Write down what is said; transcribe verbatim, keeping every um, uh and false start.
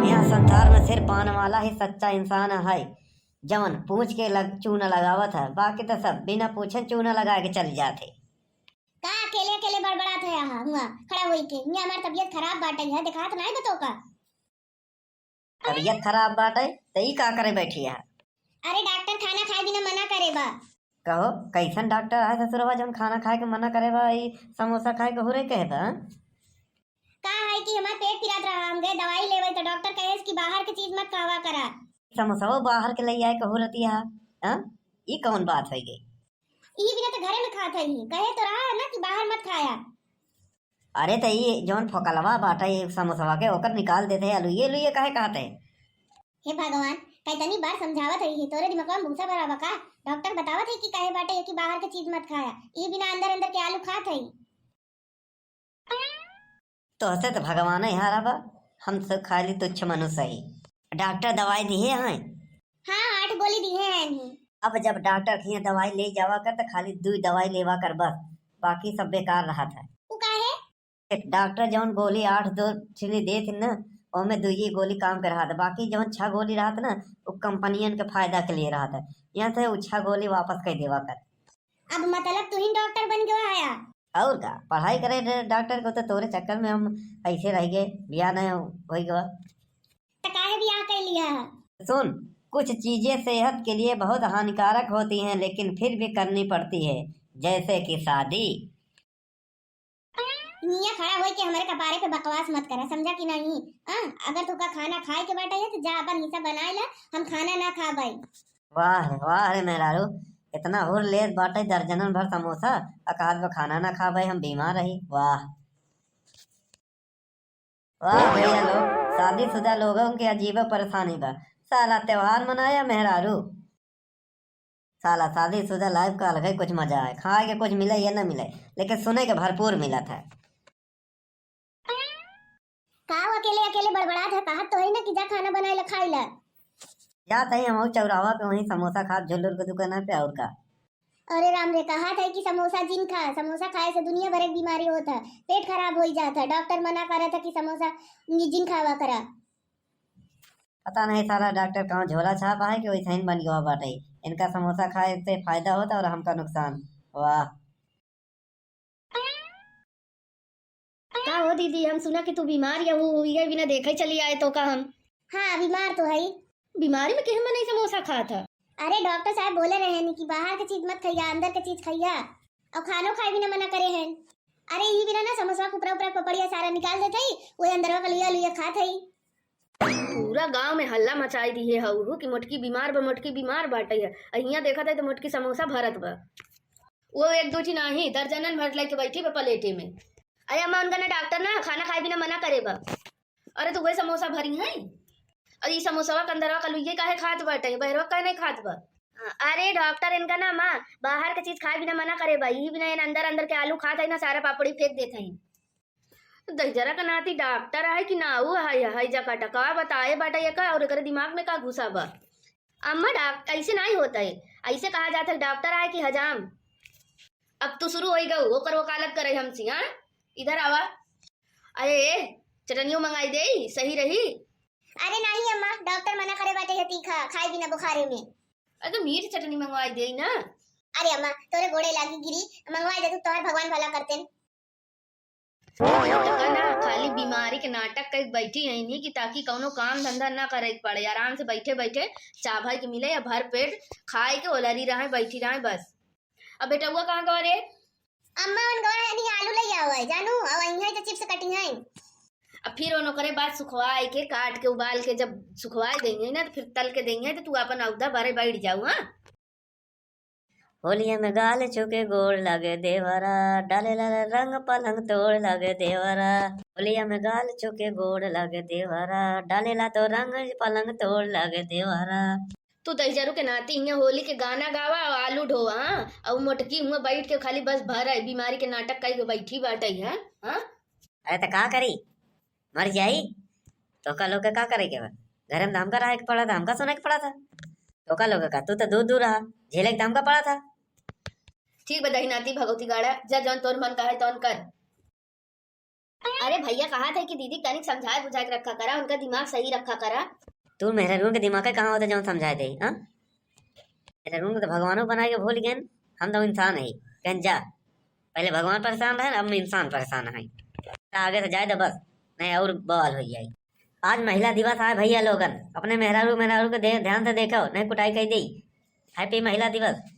यहाँ संसार में सिर्फ पान वाला ही सच्चा इंसान है, जवन पूछ के लग, चूना लगावत है, बाकी तो सब बिना पूछे चूना लगा के चल जात है। का अकेले अकेले बड़बड़ात है यहाँ हुआ खड़ा होई के? यहाँ हमार तबीयत खराब बाटे है, देखात नाई बा तोका? तबीयत खराब बाटे, त ई का करे बैठी है? अरे डॉक्टर खाना खाए बिना मना करे बा। कहो, कैसन डॉक्टर आए ससुरवा जौन खाना खाए के मना करे बा, ई समोसा खाए के हुरे कहे बा, हाँ? का है कि हमार पेट पिरात रहा, हम गए दवाई लेवे तो डॉक्टर कहे कि बाहर के चीज मत खावा करा। समोसा वो बाहर के ले आए कहू रहती है, हाँ? ई कौन बात है गई? ई बिना तो घरे में खात है ही, कहे तो रहा है ना कि बाहर मत खाया। अरे त ई जौन फोकलवा बाटे ई समोसवा के, ओकर निकाल देते हैं, अलुइये अलुइये काहे कहते हैं? हे भगवान, कितनी बार समझावत है ही, तोरे दिमागवा में भूसा भरा बा का? डॉक्टर बतावत है कि काहे बाटे कि बाहर के चीज मत खाया, ई बिना अंदर अंदर के आलू खात है। तोहसे तो भगवान ही हारा बा, हम तो खाली तुच्छ मनुष्य ही। डॉक्टर दवाई दिए हैं? हाँ, आठ गोली दिए हैं इन्हीं। अब जब डॉक्टर के यहाँ दवाई ले जावा कर तो खाली दो दवाई लेवा कर बस, बाकी सब बेकार रहत है। उ काहे? एक डॉक्टर जौन गोली आठ दो ठिनी देत न, ओमे दुइये गोली काम के रहत है, बाकी जौन छह गोली रहत ना, उ कंपनियन के फायदा के लिए रहत है। यहाँ से उ छह गोली वापस कर देवा कर। अब मतलब तू ही डॉक्टर बन गवा है? और का, पढ़ाई करे डॉक्टर को तो तोरे चक्कर में हम ऐसे रह गए, बियाह नहीं हो गवा। तो काहे बियाह कर लिया है? सुन, कुछ चीजें सेहत के लिए बहुत हानिकारक होती हैं, लेकिन फिर भी करनी पड़ती है, जैसे कि शादी। निया खड़ा होई के हमारे कपारे पे बकवास मत करा, समझा कि नहीं? हाँ, अगर तोका खाना खाए के बाटे है तो जा अपन हिस्सा बनाए ला, हम खाना ना खाबे। वाह रे, वाह रे मेहरारू, इतना हुर लेत बाटे दर्जनन भर समोसा, आ कहत बा खाना ना खाबे, हम बीमार रही। वाह। वाह भैया लोग, शादीशुदा लोगों के अजीब परेशानी बा। साला त्योहार मनाया मेहरारू। साला शादीशुदा life का अलग ही कुछ मजा है, खाए के कुछ मिले या ना मिले, लेकिन सुने के भरपूर मिलत है। का वो अकेले अकेले बड़बड़ात है? कहत तो है ना कि जा खाना बनाए ला, खाए ला। जात है हम चौराहा पे वहीं समोसा खात झुल्लुर के दुकान पे, और का। अरे राम रे, कहत है कि समोसा जिन खा, समोसा खाए से दुनिया भर एक बीमारी होत है, पेट खराब होई जात है, डॉक्टर मना करत है कि समोसा नि-, जिन खावा करा। पता नहीं साला डॉक्टर कहाँ झोला छाप है कि वैसे ही बन गवा बाटे। इनका समोसा खाए से फायदा होता और हमका नुकसान। वाह। का हो दीदी, हम सुना कि तू बीमार या वो हुई है, बिना देखे चली आए तो का हम? हाँ, बीमार तो है। बीमारी में केहू मनई समोसा खात है? अरे डॉक्टर साहब बोले रहे हैं कि बाहर के चीज मत खइया, अंदर के चीज खइया, और खानो खाए बिना मना करे हैं। अरे ई बिना ना समोसा के ऊपरा ऊपरा पपड़िया सारा निकाल देते ही, वो अंदरवा का लुया लुया खात है। पूरा गांव में हल्ला मचाई दिहे हऊ कि मोटकी बीमार बा, मोटकी बीमार बाटे है। आ हियां देखत है तो मोटकी समोसा भरत बा। वो एक दो ठी नाही, दर्जनन भर लेके बैठी बा प्लेटे में। अरे अम्मा, उनका ना डॉक्टर ना खाना खाए बिना मना करे बा। अरे तो वही समोसा भरी है। अरे ई समोसवा के अंदरवा का लुइये काहे खात बाटे, बहरवा काहे नहीं खात बा? अरे डॉक्टर इनका ना माँ, बाहर के चीज खाए बिना मना करे बा, यही बिना इन अंदर अंदर के आलू खात है ना, सारा पापड़ी फेंक देत है। दहिजरा का नाती डॉक्टर है कि ना, ऊ है, है जका टका बताए बाटे ये का, और एकरे दिमाग में का घुसा बा? अम्मा, डॉक-, ऐसे नहीं होता है, ऐसे कहा जाता है डॉक्टर है कि हजाम। अब तू शुरू होई गऊ, ओकर वकालत करे हमसे, हाँ? इधर आवा। अरे, चटनियो मंगाई दे, सही रही। अरे नहीं अम्मा, डॉक्टर मना करे बाटे है तीखा खाए बिना बुखारे में। अरे तो मीठ चटनी मंगवाई दे ना। अरे अम्मा, तोरे गोड़े लागी गिरी, मंगवाई दे तू, तोहर भगवान भला करते। तो का ना, खाली बीमारी के नाटक कई बैठी है नहीं कि ताकि कौनो काम धंधा ना करे के पड़े, आराम से बैठे बैठे चाभा के मिले या भर पेट खाए के ओलरी रहे, बैठी रहे बस। अब बेटउआ कहाँ गवा रे? अम्मा उन गवा है नहीं, आलू ले आवा है जानू, और वहीं है तो चिप्स कटी है। अब फिर ओनो करे बाद सुखवाए के, काट के, उबाल के जब सुखवाए देंगे ना तो फिर तल के देंगे, तो तू अपन औदा बारे बैठ जाऊ। हाँ, होलिया में गाल छुके गोड़ लागे देवरा, डालेला रंग पलंग तोड़ लागे देवरा। होलिया में गाल छुके गोड़ लागे देवरा, डालेला तो रंग पलंग तोड़ लागे देवरा। तू दहिजरू के नाती हियां होली के गाना गावा और आलू ढोवा, हाँ? और मोटकी हुआ बैठ के खाली बस भर है, बीमारी के नाटक कई के बैठी बाटे है, हाँ? अरे त का करी, मर जाई। तोका लोग के का करे के बा? घरे में तो हमका रहे के पड़ा था, हमका सुने के पड़ा था। तोका लोग का, तू तो दूर दूर रहा, झेले के तो हमका पड़ा था। ठीक बा दही नाती भगवती गाड़ा, जा जौन तोर मन कहे तौन कर। अरे भैया, कहा थे कि दीदी तनिक समझाए बुझाए के रखा करा, उनका दिमाग सही रखा करा। तू मेहरारू के दिमाग के कहाँ होते जौन समझाए दे, हाँ? मेहरारू के तो भगवानो बनाए के भूल गए, हम तो इंसान है। कहन जा, पहले भगवान परेशान रहे, अब इंसान परेशान है। आगे से जाए तो बस, नहीं और बवाल हो जाए। आज महिला दिवस आए भैया लोगन, अपने मेहरारू मेहरारू के दे-, ध्यान से देखो, नहीं कुटाई कह दे। हैप्पी महिला दिवस।